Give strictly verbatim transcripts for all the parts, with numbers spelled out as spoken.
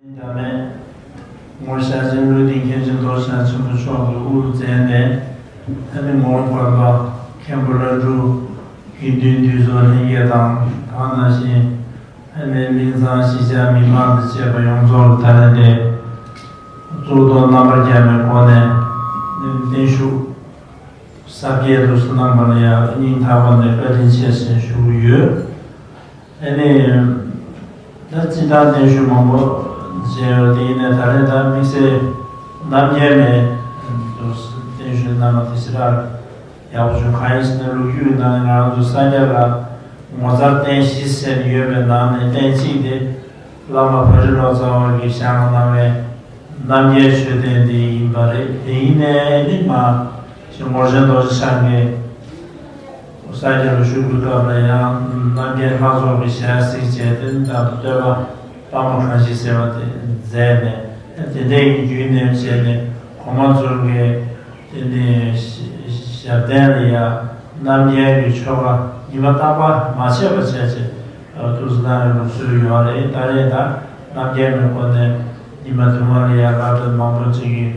རྒྱ་མེད། ངོར་ཤར་ཆེན་བློ་ལྡན་མཁན་ཆེན་རྡོ་རྗེ་འཆང་ཆེན་པོ་མཆོག་གིས་དབུ་བཙན་ནས། ཨ་ནི་ངོར་བར་པ་མཁན་པོ་ལྷ་འབྲུག་དགེ་འདུན་འདུས་ཚོགས་ལྷན་རྒྱས་དང་། དེ་ནང་བཞིན་ཨ་ནི་གླིང་ཚང་གཞིས་ཆགས་མི་མང་དང་བཅས་པ་ཡོངས་རྫོགས་ལ་ད་རེས་དེ་གཙུག་ཏོར་རྣམ་པར་རྒྱལ་བའི་སྒོ་ནས་བརྟན་བཞུགས་གཟབ་རྒྱས་སུ་གནང་བ་ལ་ཡང་སྙིང་ཐག་པ་ནས་བཀའ་དྲིན་ཆེ་ཞེས་ཞུ་གི་ཡོད། ཨ་ནི། ད་སྤྱིར་བཏང་བརྟན་བཞུགས་མང་པོ་མཇལ་ཡོད་དེ། ཡིན་ནའི་ད་རེས་ད་དམིགས་བསལ་རྣམ་རྒྱལ་ནས་བརྟན་བཞུགས་གནང་བ་དེ་ཞེ་དྲག་ཡག་པོ་བྱུང་། གང་ཡིན་ཟེར་ན་ལོ་རྒྱུས་ནང་ང་རང་ཚོ་ས་སྐྱ་ལ་ངོ་མཚར་རྟེན་བཞི་ཟེར་ཡོད་པའི་ནང་ནས་རྟེན་གཅིག་དེ་བླ་མ་བྷ་དྲི་ལོ་ཙཱ་བ་གིས་བཞེངས་གནང་བའི་རྣམ་རྒྱལ་མཆོད་རྟེན་དེ་ཡིན་པ་རེད། དེ་ཡིན་ནའི་ནི་མ་གཞི་ངོར་ཆེན་རྡོ་རྗེ་འཆང་གིས་ས་སྐྱ་ལ་བཞུགས་པའི་སྐབས་ལ་ཡང་རྣམ་རྒྱལ་ལྷ་ཚོགས་ཀྱི་ཞལ་གཟིགས་བྱས་ཏེ། ད་བསྟོད་པ་དཔལ་མོ་གང་ཞིག་ཟེར་བ་དེ་མཛད་ནས། དེ་འདྲའི་བརྒྱུད་ནས་བྱས་ནས་གོང་མ་ཚོ་གིས་དེ་ནས་ཞབས་བརྟན་ལ་ཡང་རྣམ་རྒྱལ་གྱི་ཆོ་ག་ཉི་མ་རྟག་པར་མ་ཆད་པ་བྱས་བྱས་ཐུགས་སུ་གནང་ཡོད་པའི་སྲོལ་ཡོད་རེད། ད་རེས་ད་རྣམ་རྒྱལ་གྱི་སྒོ་ནས་ཉི་མ་དུ་མ་ལ་ཡང་སློབ་གྲྭ་མང་པོ་ཅིག་གིས་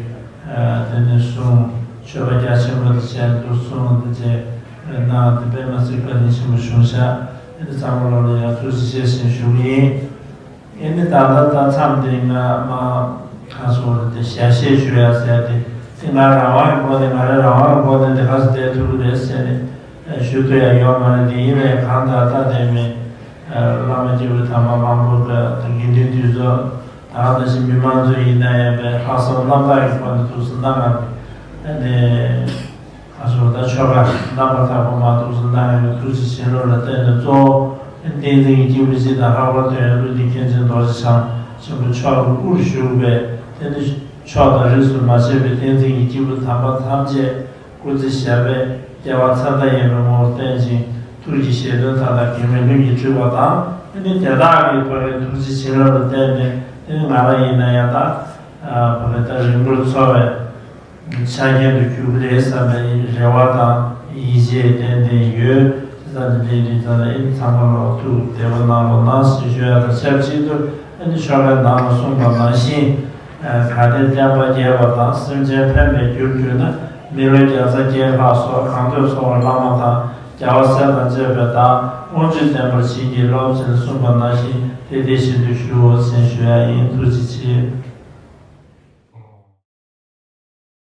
དེ་ནས་གསུང་། མཆོད་པ་རྒྱ་ཆེན་པོ་དེ་བྱས་འདུག་གསུང་དེ་བྱས་གནང་། དེ་དཔེ་མ་སྲིད་བཀའ་དྲིན་ཆེན་པོ་བྱུང་ཤག་ཨ་ནི་ཚང་མ་ལོ་ལ་ཡང་ཐུགས་རྗེ་ཆེ་ཞེས་ཞུ་གི་ཡིན། ཨ་ནི་ད་ལྟ་ད་མཚམས་དེ་ང་མ་ག་སོ་རེད་དེ་ཞལ་བཞེས་ཞུ་ཡ་ཟེར་ཏེ། དེ་ང་རང་དབང་གི་སྒོ་ནས་ང་རང་རང་དབང་གི་སྒོ་ནས་དེ་ག་ཚོད་བསྡད་ཐུབ་ཀྱི་རེད་ཟེར་ནས་ཞུ་ཐུབ་ཡ་ཡོད་མ་རེད། དེ་ཡིན་ནའི་གང་ལྟར་ད་དེ་མིན་བླ་མ་སྐྱེས་བུ་དམ་པ་མང་པོ་དང་དགེ་འདུན་འདུས་ཚོགས་དང་། ད་ཅི་མི་མང་ཚོ་ཡིན་ན་ཡང་པའི་ལྷག་བསམ་རྣམ་དག་གི་སྒོ་ནས་ཐུགས་སུ་གནང་བ་རེད། ཨ་ནི། ང་ཚོ་ད་ཆོ་ག་རྣམ་པར་དག་པ་མ་ཐུགས་སུ་གནང་ཡོད་པའི་ཐུགས་རྗེ་བྱིན་རླབས་ལ་བརྟེན་ནས། གཙོ་བོ་བསྟན་འཛིན་གྱི་སྐྱེས་བུ་སྤྱི་དང་། ལྷག་པར་དུ་ཡང་བློ་ལྡན་མཁན་ཆེན་རྡོ་རྗེ་འཆང་ཆེན་པོ་མཆོག་གི་དབུར་བཞུགས་པའི་དེ་ནི་ཕྱོགས་དང་རིས་སུ་མ་ཆད་པའི་བསྟན་འཛིན་གྱི་སྐྱེས་བུ་དམ་པ་ཐམས་ཅད་སྐུ་ཚེ་ཞབས་པད་སྐྱེ་བ་མཚན་དང་ཡན་པའི་ངོ་བོར་བརྟན་ཅིང་། ཐུགས་ཀྱི་བཞེད་དོན་མཐའ་དག་གེགས་མེད་ལྷུན་གྱིས་འགྲུབ་པ་དང་། དེ་ནི་དེ་དག་གི་ཕ་གི་ཐུགས་རྗེ་བྱིན་རླབས་ལ་བརྟེན་ནས། དེ་ནི་ང་རང་ཡིན་ན་ཡང་ད་ཕ་གི་ད་རིང་པོར་འཚོ་བའི་ཆ་རྐྱེན་དུ་གྱུར་གྱི་རེད་བསམ་པའི་རེ་བ་དང་ཡིད་ཆེས་ཏན་ཏན་ཡོད། དེ་ཙམ་གྱི་ལས་རིགས་ཙམ་ལ་ཨེ་ཚང་མ་ལོ་ཐུགས་བདེ་པོ་གནང་རོགས་གནང་ཞེས་ཞུ་ཡ་དང་ཆབས་ཅིག་ཏུ། ཨ་ནི་ཆོ་གའི་ནང་ལ་གསུངས་པ་ནང་བཞིན། གལ་ཏེ་བསྟན་པ་རྒྱས་པ་དང་། སེམས་ཅན་ཕན་པའི་རྒྱུར་གྱུར་ན། མི་ལོ་བརྒྱ་རྩ་བརྒྱད་ལྷག་སོགས། གང་འདོད་ཚོགས་པར་བླ་མ་དང་། རྒྱལ་བ་སྲས་དང་བཅས་པའི་བདག་དབང་ཕྱུག་བསྟན་པར་བྱིན་གྱིས་རློབས་ཟེར་གསུངས་པ་ནང་བཞིན་དེ་དེ་བཞིན་དུ་ཞུའོ་ཟེར་ཞུ་ཡ་ཡིན། ཐུགས་རྗེ་ཆེ།